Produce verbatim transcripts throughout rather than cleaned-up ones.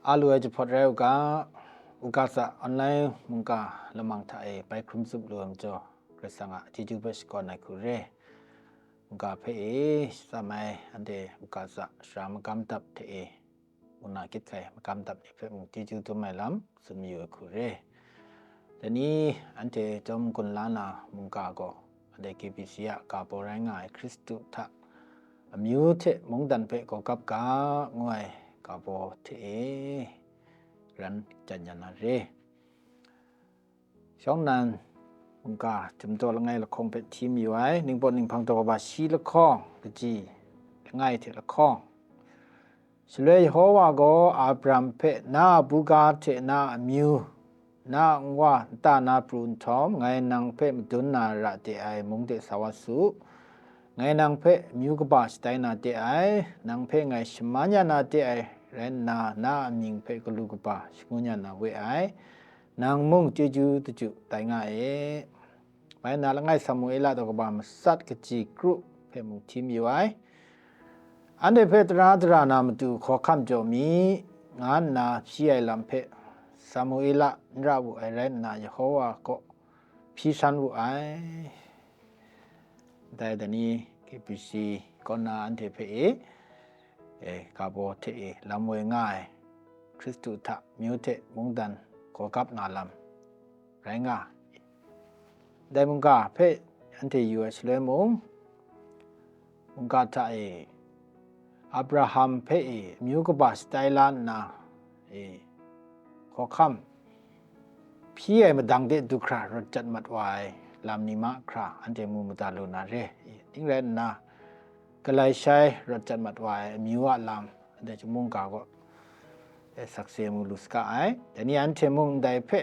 A lu ai jahpawt rai u ga, u ga tsa online mungga lamang hta e bai hkrum tsup lu ai majaw, Karai Kasang a chyeju hpe shakawn ai hku re. Mungga hpe e shatsam ai anhte u ga tsa sara magam dap hte e, ngu na kyit hkai magam dap ni hpe mung chyeju dum ai lam tsun mayu ai hku re. Dai ni anhte chyawm gun la na mungga gaw, anhte K B C a ga baw rai nga ai Hkristu hta amyu hte mungdan hpe gaw gap ga, ngu ai ga baw hte e ran jan yan na re. Shawng nnan, mungga, Chyum Daw Langai lahkawng hpe hti mayu ai, Ningpawt Ninghpang Daw Kaba shi lahkawng, kaji langai hte lahkawng. Shaloi Yehova gaw Abram hpe, "Na a buga hte na a amyu, na a nwa nta na pru nhtawm, ngai nang hpe madun na ra de ai mung de sa wa su. Ngai nang hpe amyu kaba shatai na de ai, nang hpe ngai shaman ya na de ai rai nna, na a mying hpe galu kaba shangun ya na we ai. Nang mung chyeju daju tai nga e." Bai nna, langai Samuela daw kaba matsat kaji kru hpe mung hti mayu ai. Anhte hpe tara dara na matu hkawhkam jaw mi, nga nna hpyi ai lam hpe Samuela n ra wu ai rai nna, Yehova kaw hpyi san wu ai. Dai dai ni K B C kaw na anhte hpe e, e, ga baw hte e lam woi nga ai, Hkristu hta amyu hte mungdan gaw gap na lam rai nga. Dai mungga hpe anhte yu ai shaloi mung, mungga hta e Abraham hpe e amyu kaba shatai la nna, e, hkawhkam hpyi ai madang de du hkra rawt jat mat wa ai lam ni mahkra anhte mu mada lu na re. Ning rai nna, galai shai rawt jat mat wa ai amyu a lam, anhte chyum mungga gaw, e, sakse mu lu saga ai. Dai ni anhte mung ndai hpe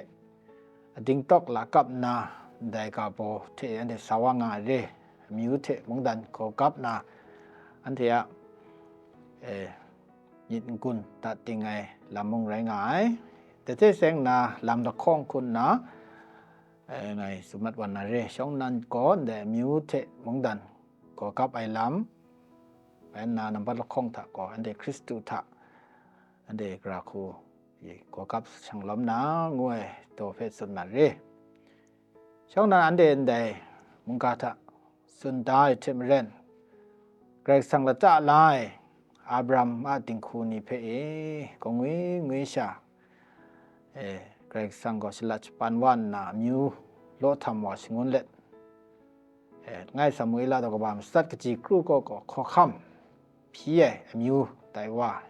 ading tawk la kap nna, ndai ga baw hte anhte sa wa nga ai re. Amyu hte mungdan gaw gap na, anhte a, e, myit n-gun dat ting ai lam mung rai nga ai. Dai hte seng nna, lam lahkawng hku nna, e, ngai tsun mat wa na re. Shawng nnan gaw ndai amyu hte mungdan gaw gap ai lam, bai nna nambat lahkawng hta gaw anhte Hkristu hta anhte gara hku, e, gaw gap shang lawm na, ngu ai daw hpe tsun na re. Shawng nnan anhte ndai mungga hta tsun da ai hte maren, Karai Kasang lata la ai Abraham a dinghku ni hpe e, gaw ngwi ngwi sha, e, Karai Kasang gaw shalat shapan wa nna amyu law htam wa shangun let, e, langai Samuela daw kaba matsat kaji kru kaw gaw hkawhkam hpyi ai amyu tai wa,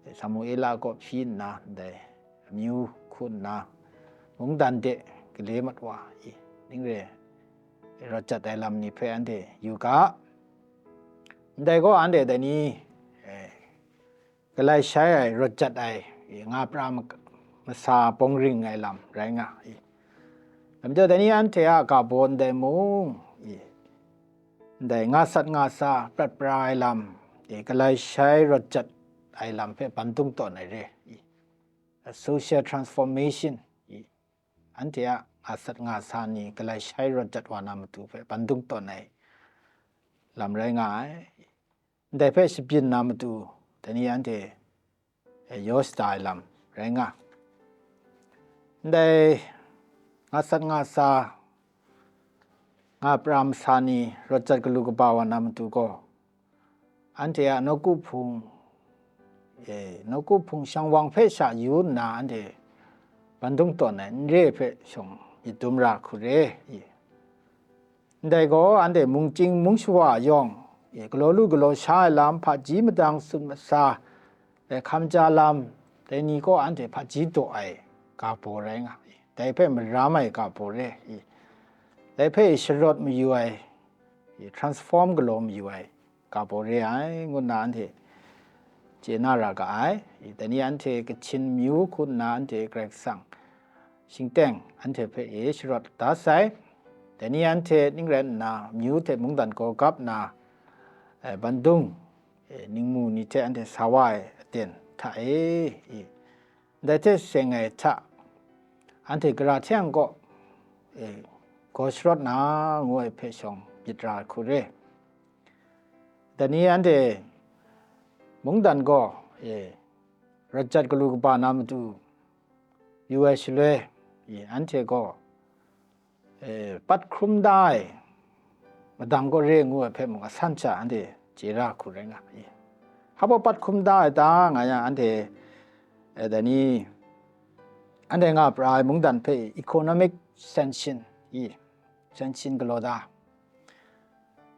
e, Samuela kaw hpyi nna ndai amyu hku nna mungdan de gale mat wa, e, ning re rawt jat ai lam ni hpe anhte yu ga. Ndai gaw anhte dai ni, e, galai shai ai, rawt jat ai, e, nga pra mak-, masa bawng ring ai lam rai nga, e. Lam jaw, dai ni anhte a ga baw ndai mung, e, ndai nga sat nga sa prat pra ai lam, e, galai shai rawt jat ai lam hpe bandung tawn ai re, e. A social transformation, e, anhte a nga sat nga sa ni galai shai rawt jat wa na matu hpe bandung tawn ai lam rai nga ai. Ndai hpe shabyin na matu, dai ni anhte, e, yaw shada ai lam rai nga. Ndai nga sat nga sa, nga pra masa ni rawt jat galu kaba wa na matu gaw, anhte a nawku hpung, e, nawku hpung shang wang hpe sha yu nna anhte bandung tawn ai n re hpe shawng myit dum ra hku re, e. Ndai gaw anhte mungchying mungshawa yawng, e, galaw lu galaw sha ai lam, hpaji madang tsun masa, e, hkam ja lam, dai ni gaw anhte hpaji daw ai ga baw rai nga, e, dai hpe maram ai ga baw re, e, dai hpe sharawt mayu ai, e, transform galaw mayu ai ga baw re ai, ngu nna anhte chye na ra ga ai. Dai ni anhte Kachin myu hku nna anhte Karai Kasang shingteng anhte hpe e sharawt da sai. Dai ni anhte ning rai nna, myu hte mungdan gaw gap nna, e, bandung, e, ningmu ni hte anhte sa wa ai aten hta e, e, ndai hte seng ai hta, anhte gara hte yang gaw, e, gaw sharawt na, ngu ai hpe shawng myit ra ai hku re. Dai ni anhte mungdan gaw, e, rawt jat galu kaba na matu yu ai shaloi, i, anhte gaw, e, pat hkrum da ai madang gaw re ngu ai hpe mung asan sha anhte chye ra hku rai nga ai. Hpa baw pat hkrum da ai ta nga yang, anhte, e, dai ni, anhte nga pra ai mungdan hpe economic sanction, i, sanction galaw da.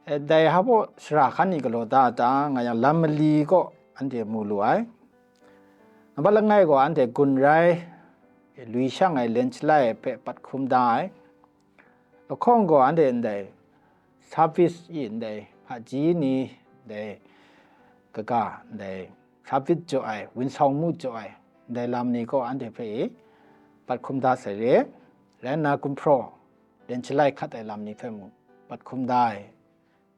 E, dai hpa baw sara hkan ni galaw da ai ta nga yang, lam mali kaw anhte mu lu ai. Nambat langai gaw anhte gun rai, e, lui shang ai len shalai hpe pat hkrum da ai. Lahkawng gaw anhte ndai service i, ndai hpaji ni, ndai kaga, ndai service jaw ai, winsawng mu jaw ai, ndai lam ni gaw anhte hpe i pat hkrum da sai re. Rai nna, gumhpraw len shalai hkat ai lam ni hpe mung pat hkrum da ai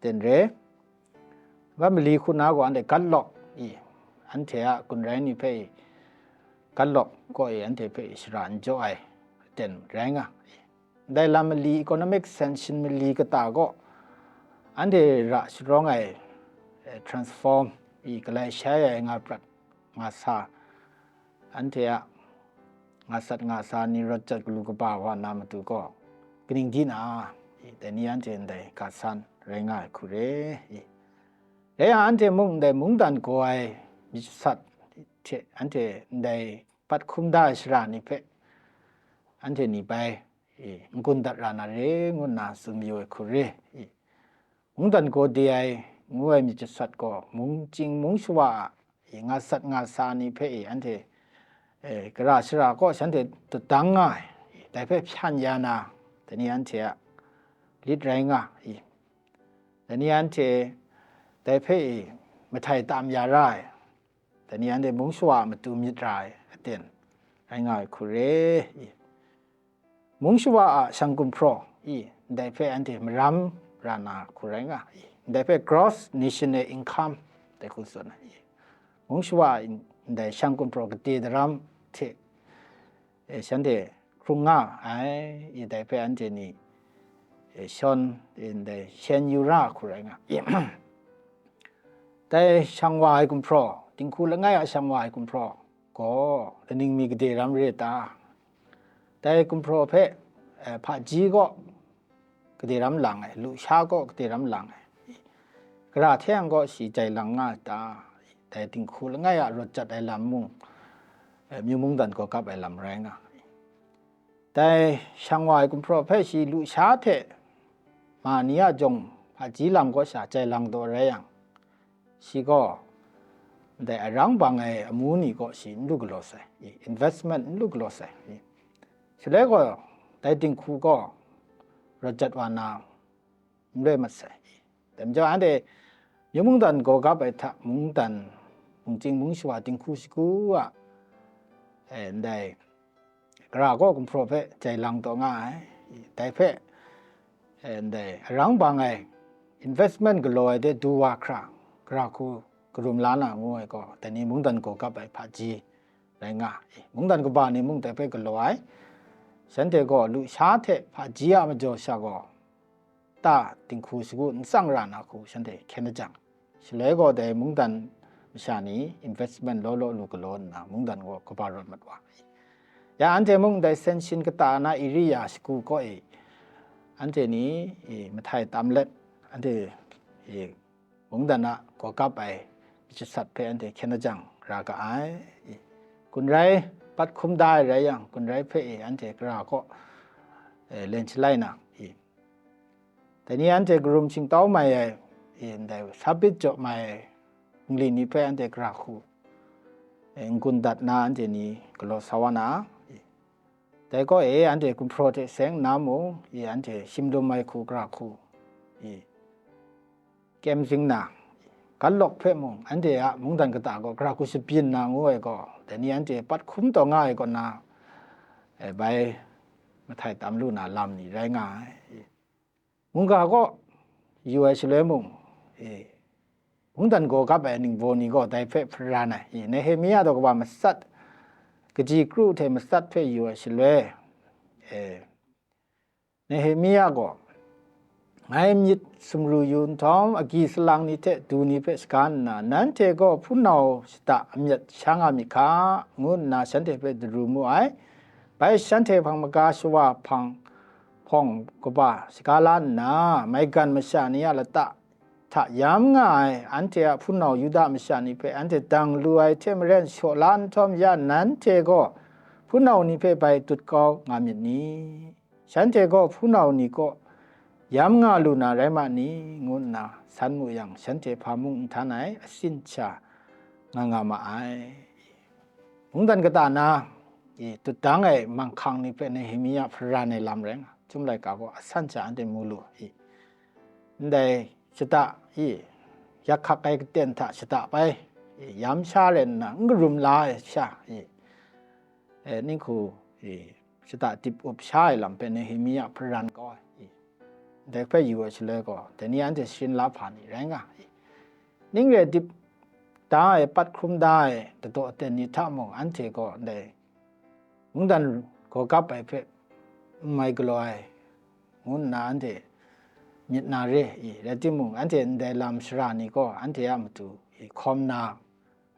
ten re. Wan mali hku na gaw anhte gatlawk i, anhte a gun rai ni hpe i gatlawk kaw i, anhte hpe i shara n jaw ai aten rai nga. Ndai lam mali, economic sanction mali kata gaw, anhte ra sharawng ai, e, transform i, galai shai ai nga prat nga sa, anhte a nga sat nga sa ni, rawt jat galu kaba wa na matu gaw, kaning di na, i, dai ni anhte ndai ga san rai nga ai hku re, i. Rai yang, anhte mung ndai mungdan gaw ai myit sat hte anhte ndai pat hkrum da ai shara ni hpe anhte ni bai, i, n-gun dat ra na re ngu nna tsun mayu ai hku re, i. Mungdan gaw de ai ngu ai myit jasat gaw, mung chying mung shawa a, i, nga sat nga sa ni hpe, i, anhte, e, gara shara kaw shanhte dut dang nga ai, i, dai hpe hpyan ya na, dai ni anhte a lit rai nga, i, dai ni anhte dai hpe, i, mahtai tam ya ra ai, dai ni anhte mung shawa a matu myit ra ai aten rai nga ai hku re, i. Mung shawa a shang gumhpraw i, ndai hpe anhte maram ra na hku rai nga i, ndai hpe gross national income dai hku tsun ai i, mung shawa a ndai shang gumhpraw gade daram hte, e, shanhte hkrung nga ai i, dai hpe anhte ni, e, shawn, e, ndai shen yu ra hku rai nga i. Dai shang wa ai gumhpraw, dinghku langai a shang wa ai gumhpraw gaw, laning mi gade ram re ta? Dai gumhpraw hpe, e, hpaji kaw gade ram lang ai, lusha kaw gade ram lang ai, gara hte yang gaw shi jai lang nga ai ta? Dai dinghku langai a rawt jat ai lam mung, e, myu mungdan gaw gap ai lam rai nga ai. Dai shang wa ai gumhpraw hpe shi lusha hte ma ni a jawng hpaji lam kaw sha jai lang taw rai yang, shi gaw ndai arang bang ai amu ni kaw shi n lu galaw sai, i, investment n lu galaw sai, i. Shaloi gaw dai dinghku gaw rawt jat wa na n loi mat sai, i. Dai majaw, anhte myu mungdan gaw gap ai hta, mungdan, mungchying mung shawa dinghku shagu a, e, ndai gara gaw gumhpraw hpe jai lang taw nga ai. Dai hpe, e, ndai arang bang ai investment galaw ai de du wa hkra, gara hku karum la na ngu ai gaw, dai ni mungdan gaw gap ai hpaji rai nga ai. Mungdan kaba ni mung dai hpe galaw ai. Shanhte gaw lusha hte hpaji a majaw sha gaw, ta dinghku shagu n tsang ra na hku shanhte hkyen da jang, shaloi gaw dai mungdan masha ni investment law law lu galaw nna, mungdan gaw kaba rawt mat wa ai. Ya anhte mung dai sanction kata na area shagu kaw e, anhte ni, e, mahtai tam let, anhte, e, mungdan a gaw gap ai myit jasat hpe anhte hkyen da jang ra ga ai. E, gun rai, pat hkrum da ai rai yang, gun rai hpe, e, anhte gara kaw, e, len shalai na, e, dai ni anhte karum shingtau mai ai, e, ndai sabit jaw mai ai bungli ni hpe anhte gara hku, e, n-gun dat na anhte ni galaw sa wa na, e, dai kaw e anhte gumhpraw hte seng nna mung, e, anhte shim lum ai hku gara hku, e, kyem zing na, gatlawk hpe mung anhte a mungdan kata gaw gara hku shabyin na ngu ai gaw, dai ni anhte pat hkrum taw nga ai kaw na, e, bai mahtai tam lu na lam ni rai nga ai. Mungga kaw yu ai shaloi mung, e, mungdan gaw gap ai ningbaw ni gaw dai hpe hparan ai. E, Nehemia daw kaba matsat, kaji kru hte matsat hpe yu ai shaloi, e, Nehemia gaw ngai myit sumru yu nhtawm, agyi salang ni hte du ni hpe shaga nna, nanhte gaw hpunau shada amyat sha nga myit hka, ngu nna shanhte hpe daru mu ai. Bai shanhte hpang maga shawa hpang hpawng kaba shaga la nna, maigan masha ni a lata hta yam nga ai anhte a hpunau Yuda masha ni hpe anhte dang lu ai hte maren shaw la nhtawm, ya nanhte gaw hpunau ni hpe bai dut kau nga myit ni? Shanhte gaw hpunau ni kaw yam nga lu na rai ma ni? Ngu nna san mu yang, shanhte hpa mung n htan ai, asin sha nga nga ma ai. Mungdan kata na, i, tutdang ai manghkang ni hpe Nehemia hparan ai lam rai nga, Chyum laika gaw asan sha anhte mu lu, i, ndai shata, i, yak hkak ai katen hta shata bai, i, yam sha rai nna n karum la ai sha, i, e, ninghku, i, shata dip up sha ai lam hpe Nehemia hparan kau ai, i, ndai hpe yu ai shaloi gaw, dai ni anhte sharin la hpa ni rai nga, i, ning re dip da ai, pat hkrum da ai, dadaw aten ni hta mung, anhte gaw ndai mungdan gaw kap ai hpe n mai galaw ai, ngu nna anhte myit na re, i, rai timung, anhte ndai lam shara ni gaw anhte a matu, i, hkawm na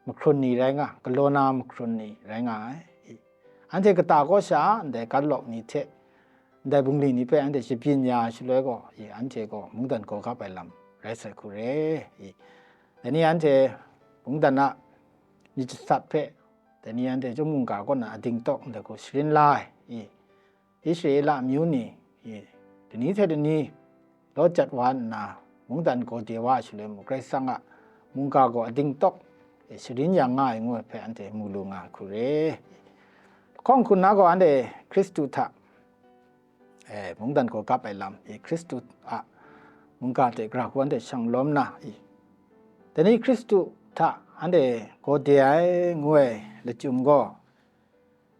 mahkrun ni rai nga, galaw na mahkrun ni rai nga ai, i, anhte kata kaw sha ndai gat lawk ni hte ndai bungli ni hpe anhte shabyin ya ai shaloi gaw, i, anhte gaw mungdan gaw kap ai lam rai sai hku re, i, dai ni anhte mungdan a myit jasat hpe, dai ni anhte chyum mungga kaw na ading tawk ndai hku sharin la ai, i, Israela amyu ni, i, dani hte dani law jat wa nna, mungdan gaw de wa ai shaloi mung, Karai Kasang a mungga gaw ading tawk, i, sharin yang nga ai ngu ai hpe anhte mu lu nga ai hku re. Lahkawng hku nna gaw anhte Hkristu hta, e, mungdan gaw kap ai lam, i, Hkristu a mungga hte gara hku anhte shang lawm na, i, dai ni Hkristu hta anhte gaw de ai ngu ai lachyum gaw,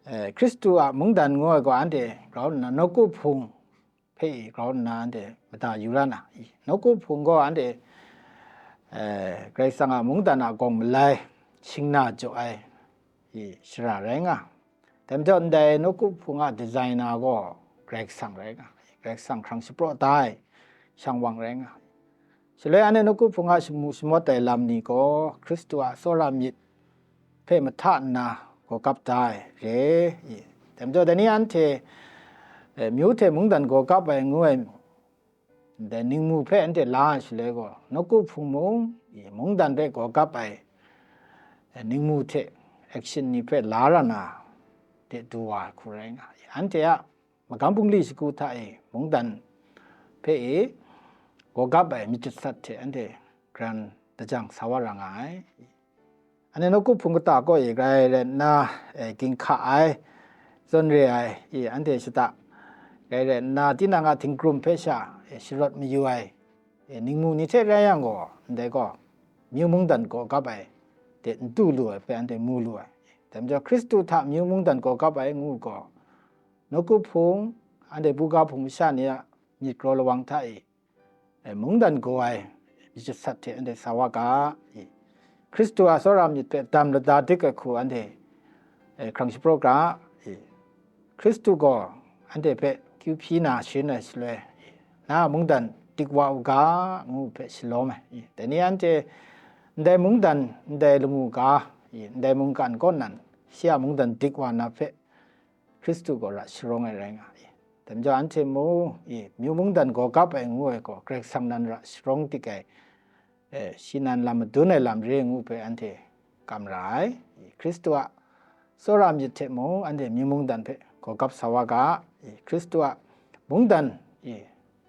e, Hkristu a mungdan ngu ai gaw anhte grau nna nawku hpung hpe i grau nna anhte mada yu ra na, i, nawku hpung gaw anhte, e, Karai Kasang a mungdan a gawng malai shingna jaw ai, i, shara rai nga. Dai majaw ndai nawku hpung a designer gaw Karai Kasang rai nga, Karai Kasang hkrang shapraw da ai shang wang rai nga. Shaloi anhte nawku hpung a shamu shamawt ai lam ni gaw Hkristu a tsawra myit hpe mahta nna gaw kap da ai re, i. Dai majaw dai ni anhte, e, myu hte mungdan gaw kap ai ngu ai ndai ningmu hpe anhte la ai shaloi gaw, nawku hpung mung, i, mungdan hpe gaw kap ai, e, ningmu hte action ni hpe la ra na de du wa ai hku rai nga, i, anhte a magam bungli shagu hta e mungdan hpe e gaw kap ai myit jasat hte anhte garan dajang sa wa ra nga ai. Anhte nawku hpung kata kaw e grai rai nna, e, ginhka ai, zawn re ai, i, anhte shata, grai rai nna, tinang a htinggrum hpe sha, e, sharawt mayu ai, e, ningmu ni hte rai yang gaw, ndai gaw, myu mungdan gaw kap ai de n du lu ai hpe anhte mu lu ai. Dai majaw, Hkristu hta myu mungdan gaw kap ai ngu gaw, nawku hpung, anhte buga hpung masha ni a myit kraw lawang hta e, e, mungdan gaw ai myit jasat hte anhte sa wa ga, i, Hkristu a tsawra myit hpe dam lada dik ai hku anhte, e, hkrang shapraw ga, i, Hkristu gaw anhte hpe kyu hpyi na sharin ai shaloi, i, na a mungdan dik wa u ga, ngu hpe shalawm ai, i, dai ni anhte ndai mungdan, ndai lamu ga, i, ndai mungkan kaw nan, shi a mungdan dik wa na hpe, Hkristu gaw ra sharawng ai rai nga ai. Dai majaw anhte mung, i, myu mungdan gaw kap ai ngu ai gaw, Karai Kasang nan ra sharawng dik ai, e, shi nan lam madun ai lam re ngu hpe anhte kam ra ai. I, Hkristu a tsawra myit hte mung anhte myu mungdan hpe gaw kap sa wa ga, i, Hkristu a mungdan, i,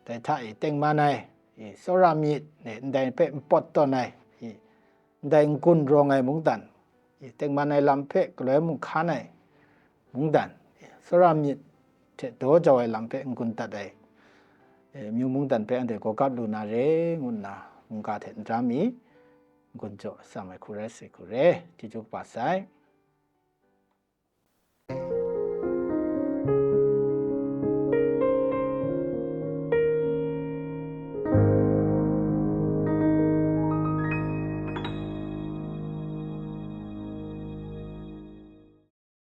dai hta e tengman ai, i, tsawra myit, e, ndai hpe npawt tawn ai, i, ndai n-gun rawng ai mungdan, i, tengman ai lam hpe galoi mung hkan ai mungdan, i, tsawra myit hte daw jau ai lam hpe n-gun dat ai, e, myu mungdan hpe anhte gaw kap lu na re, ngu nna mungga hte n dam i, n-gun jaw atsam ai hku rai sai hku re, chyeju kaba sai.